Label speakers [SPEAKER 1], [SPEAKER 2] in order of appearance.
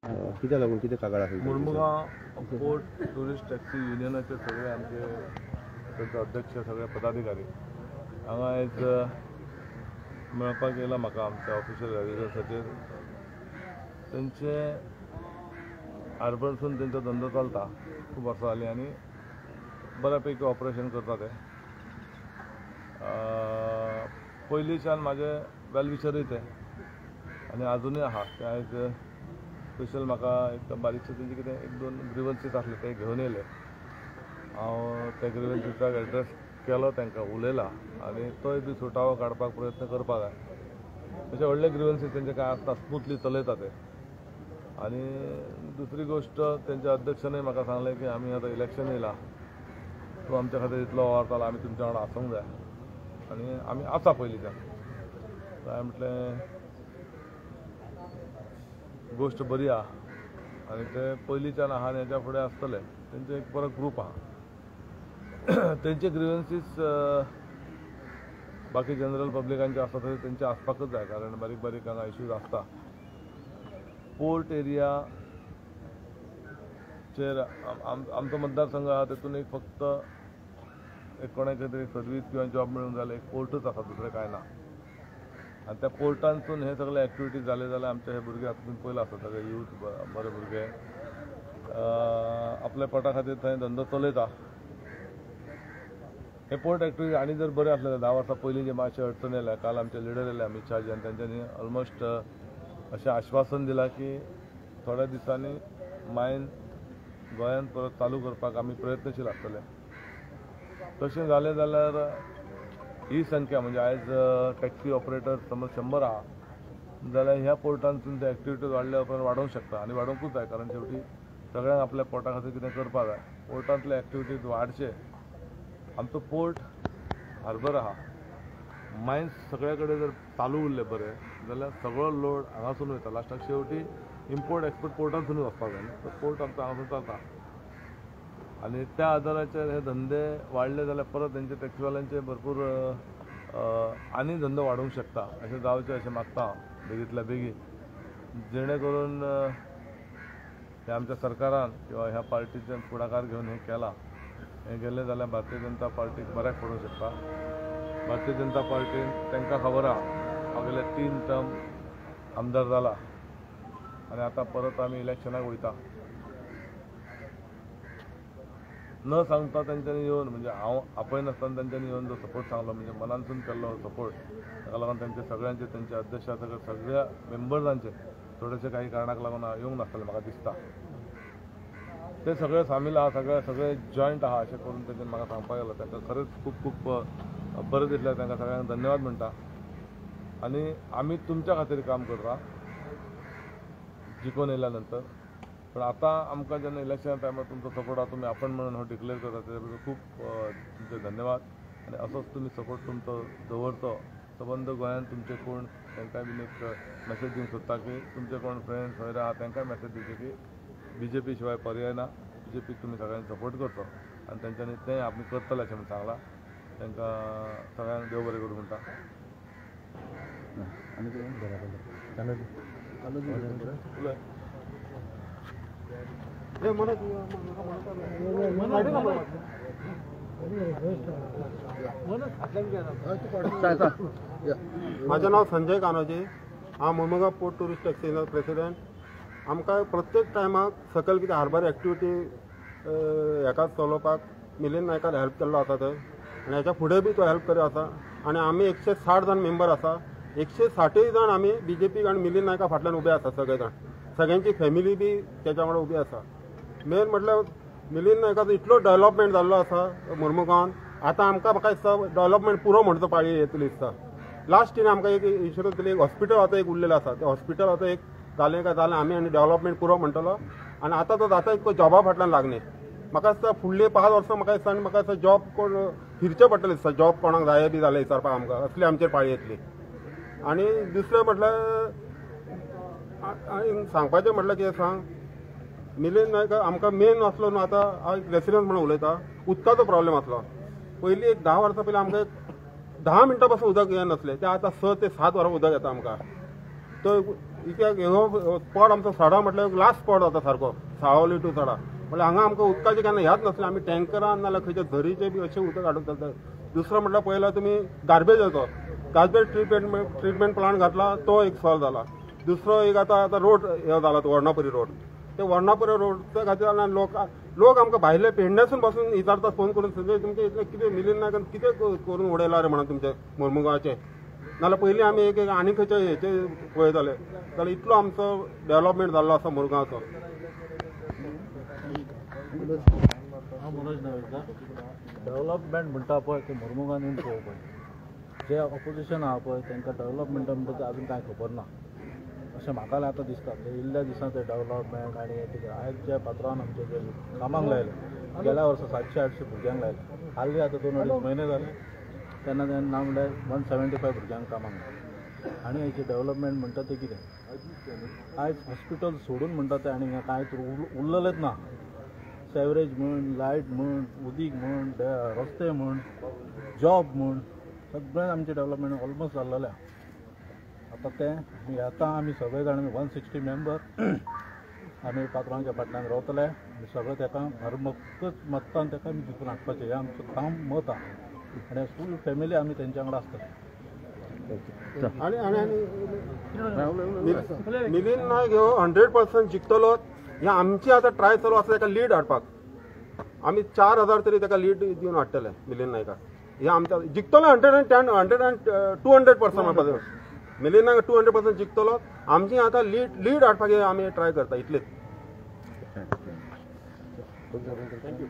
[SPEAKER 1] कित्याक लागून कितें कागाळ आसा?
[SPEAKER 2] मुरमुगांव पोर्ट ट्युरिस्ट टॅक्सी युनियनाचे सगळे आमचे तांचे अध्यक्ष सगळे पदाधिकारी हांगा आयज मेळपाक येयला म्हाका आमच्या ऑफिशियल रेजिडन्साचेर. तेंचे हार्बरसून तेंचो धंदो चलता खूब वर्सां जालीं आनी बऱ्या पैकी ऑपरेशन करता ते. पयलींच्यान म्हाजे वेल विशरूय ते आनी आजुनूय आहा. ते आयज स्पेशल म्हाका एक बारीकशे तेंचे कितें एक दोन ग्रिवन्सीस आसले ते घेवन येयले. हांव त्या ग्रिवन्सीसाक एड्रेस केलो, तांकां उलयला आनी तोय बी सुटावो काडपाक प्रयत्न करपाक जाय. अशे व्हडले ग्रिवन्सीस तेंचे कांय आसता, स्मुथली चलयता ते. आनी दुसरी गोश्ट, तेंच्या अध्यक्षानूय म्हाका सांगलें की आमी आतां इलेक्शन येयला, तूं आमच्या खातीर इतलो वावरतालो, आमी तुमच्या वांगडा आसूंक जाय आनी आमी आसा पयलींच्यान. हांवें म्हटलें गोश्ट बरी आहा आनी ते पयलींच्यान आहा आनी हेच्या फुडें आसतले. तेंचो एक बरो ग्रूप आहा. तेंचे ग्रिवन्सीस बाकी जनरल पब्लिकांचे आसता तशें तेंचे आसपाकच जाय, कारण बारीक बारीक हांगा इश्यूज आसता. पोर्ट एरियाचेर आमचो मतदारसंघ आहा तेतून एक फक्त एक कोणाक तरी सर्वीस किंवा जॉब मेळूंक जाल्यार एक पोर्टूच आसा, दुसरें कांय ना. आनी त्या पोर्टांतसून हे सगळे एक्टिविटीज जाले जाल्यार आमचे हे भुरगे आतां तुमी पयला आसता, सगळे यूथ बरे भुरगे आपल्या पोटा खातीर थंय धंदो चलयता. हे पोर्ट एक्टिविटी आनी जर बरें आसलें 10 वर्सां पयलीं जे मातशे अडचण येयल्या, काल आमचे लिडर येयले अमीत शाह जी आनी तेंच्यांनी ऑलमोस्ट अशें आश्वासन दिलां की थोड्या दिसांनी मायन गोंयांत परत चालू करपाक आमी प्रयत्नशील आसतले. तशें जालें जाल्यार ही संख्या म्हणजे आयज टॅक्सी ऑपरेटर समज 100 आहा जाल्यार ह्या पोर्टांतसून ते एक्टिविटीज वाडल्या उपरांत वाडोवंक शकता आनी वाडोवंकूच जाय, कारण शेवटी सगळ्यांक आपल्या पोटा खातीर कितें करपाक जाय. पोर्टांतले एक्टिविटीज वाडचे. आमचो पोर्ट हार्बर आहा, मायन्स सगळे कडेन जर चालू उरले बरें जाल्यार सगळो लोड हांगासून वयता. लास्टाक शेवटी इम्पोर्ट एक्सपोर्ट पोर्टांतसूनच वचपाक जाय न्हू, तर पोर्ट आमचो हांगासून चलता आनी त्या आदाराचेर हे धंदे वाडले जाल्यार परत तेंचे टॅक्सीवाल्यांचे भरपूर आनी धंदो वाडोवंक शकता. अशें जावचें अशें मागता हांव बेगींतल्या बेगीन, जेणे करून हे आमच्या सरकारान किंवा ह्या पार्टीचे फुडाकार घेवन हें केलां, हें गेलें जाल्यार भारतीय जनता पार्टीक बऱ्याक पडूंक शकता. भारतीय जनता पार्टीन तांकां खबर आहा हांव गेले 3 टर्म आमदार जाला आनी आतां परत आमी इलेक्शनाक वयता. न सांगता तेंच्यांनी येवन, म्हणजे हांव आपयनासतना तेंच्यांनी येवन जो सपोर्ट सांगलो, म्हणजे मनानसून केल्लो सपोर्ट, ताका लागून तेंचे सगळ्यांचे, तेंच्या अध्यक्षा सगळ्या सगळ्या मेंबर्सांचे थोडेशे काही कारणाक लागून येवंक नासतले म्हाका दिसता. ते सगळे सामील आहा, सगळे सगळे जॉयंट आहा अशें करून तेंच्यानी म्हाका सांगपाक गेलो. तांकां खरेंच खूब खूब बरें दिसलें, तांकां सगळ्यांक धन्यवाद म्हणटा. आनी आमी तुमच्या खातीर काम करता जिखून येयल्या नंतर, पण आतां आमकां जेन्ना इलेक्शना टायमार तुमचो सपोर्ट आहा, तुमी आपण म्हणून हो डिक्लेअर करता, तेजे बद्दल खूब तुमचे धन्यवाद. आनी असोच तुमी सपोर्ट तुमचो दवरचो. सबंद गोंयांत तुमचे कोण तांकांय बीन एक मॅसेज दिवंक सोदता की तुमचे कोण फ्रेंड्स सोयरे आहा तांकांय मॅसेज दिवचे की बीजेपी शिवाय पर्याय ना, बीजेपीक तुमी सगळ्यांनी सपोर्ट करचो आनी तेंच्यांनी तें आमी करतले अशें म्हूण सांगलां. तांकां सगळ्यांक देव बरें करूं म्हणटा.
[SPEAKER 3] म्हाजें नांव संजय कानोजी, हांव मुरमुगांव पोर्ट ट्युरिस्ट टॅक्सीचो प्रेसिडेंट. आमकां प्रत्येक टायमाक सकयल कितें हार्बर एक्टिविटी हेका चलोवपाक मिलिंद नायकान हेल्प केल्लो आसा थंय, आनी हेच्या फुडें बी तो हेल्प करीत आसा. आनी आमी 160 जाण मेंबर आसा, 160 जाण आमी बीजेपी आनी मिलिंद नायका फाटल्यान उबे आसा. सगळे जाण, सगळ्यांची फॅमिली बी तेच्या वांगडा उबी आसा. मेन म्हटल्यार मिलिंद नायकाचो इतलो डेव्हलपमेंट जाल्लो आसा मुरमुगांवान, आतां आमकां म्हाका दिसता डेव्हलपमेंट पुरो म्हणचो पाळी येतली दिसता. लास्ट इयर आमकां एक इन्शुरन्स दिली, एक हॉस्पिटल आतां एक उरलेलें आसा, तें हॉस्पिटल आतां एक जालें काय जालें, आमी आनी डेव्हलपमेंट पुरो म्हणटलो. आनी आतां तो जाता इतको जॉबा फाटल्यान लागले. म्हाका दिसता फुडले 5 वर्सां म्हाका दिसता आनी म्हाका दिसता जॉब कोण फिरचें पडटलें दिसता, जॉब कोणाक जाय बी जालें विचारपाक आमकां, असली आमचेर पाळी येतली. आनी दुसरें म्हटल्यार सांगपाचें म्हटल्यार कितें सांग, मिलिंद नायक आमकां मेन आसलो न्हू, आतां हांव एक रेसिडंट म्हणून उलयता, उदकाचो प्रॉब्लेम आसलो. पयलीं एक 10 वर्सां पयलीं आमकां 10 मिनटां पासून उदक येनासलें, तें आतां 6 ते 7 वरां उदक येता आमकां. तो कित्याक हो स्पॉट आमचो सडा म्हटल्यार लास्ट स्पॉट जाता सारको साळावली टू सडा म्हळ्यार हांगा आमकां उदकाचें केन्ना ह्याच नासलें. आमी टँकरान नाल्यार खंयच्या झरीचें बी अशें उदक हाडून चलता. दुसरो म्हटल्यार पळयला तुमी गार्बेजाचो गार्बेज ट्रिटमेंट प्लांट घातला तो एक सॉल्व जाला. दुसरो एक आतां आतां रोड हे जाला तो वर्णापुरी रोड, ते वर्णापुरी रोडच्या खातीर लोक आमकां भायले पेडण्यासून पासून विचारतात फोन करून संजय तुमचें इतलें कितें मिलीन नायकान कितें करून उडयला रे म्हणून तुमचें मुरमुगांवचें. नाल्यार पयलीं आमी एक आनी खंयचे हेचे पळयताले जाल्यार इतलो आमचो डेव्हलपमेंट जाल्लो आसा मुरगांवचो.
[SPEAKER 4] हांव मनोज नावेलकार. डेव्हलपमेंट म्हणटा पळय तें मुरमुगान येवन पळोवपाचें. जे ऑपोजिशन आहा पळय तांकां डेव्हलपमेंटा म्हणटा तें अजून कांय खबर ना अशें म्हाका आतां दिसता. ते इल्ल्या दिसां ते डेव्हलपमेंट आनी हें कितें आयज जे पात्रांवान आमचे जे कामाक लायले गेल्या वर्सा 700-800 भुरग्यांक लायले, हालीं आतां 2-2.5 म्हयने जाले तेन्ना तेन्ना ना म्हणल्यार 175 भुरग्यांक कामाक लायले. आनी हेची डेव्हलपमेंट म्हणटा तें कितें आयज हॉस्पिटल सोडून म्हणटा तें आनी कांयच उरलेलेंच ना. सेवरेज म्हण, लायट म्हण, उदीक म्हण, रस्ते म्हण, जॉब म्हण, सगळें आमचें डेव्हलपमेंट ऑलमोस्ट जाल्लेलें आहा. आतां तें आतां आमी सगळे जाण 160 मेंबर आमी पात्रांवाच्या फाटल्यान रावतले आनी सगळें ताका हरमकच मत्तान ताका आमी जिखून हाडपाचें हें आमचें ठाम मत आहा आनी फूल फॅमिली आमी तेंच्या वांगडा आसतले.
[SPEAKER 3] आनी आनी मिलिंद नायक हो 100% जिखतलो हे आमची आतां ट्राय चालू आसा ताका लीड हाडपाक. आमी 4000 तरी ताका लीड दिवन हाडटले मिलिंद नायकाक. हे आमच्या जिखतलो 110, 100 200% म्हणपाचें. मिलिंद नायक 200% जिखतलो. आमची आतां लीड हाडपाक आमी ट्राय करता इतलेच.
[SPEAKER 1] Thank you.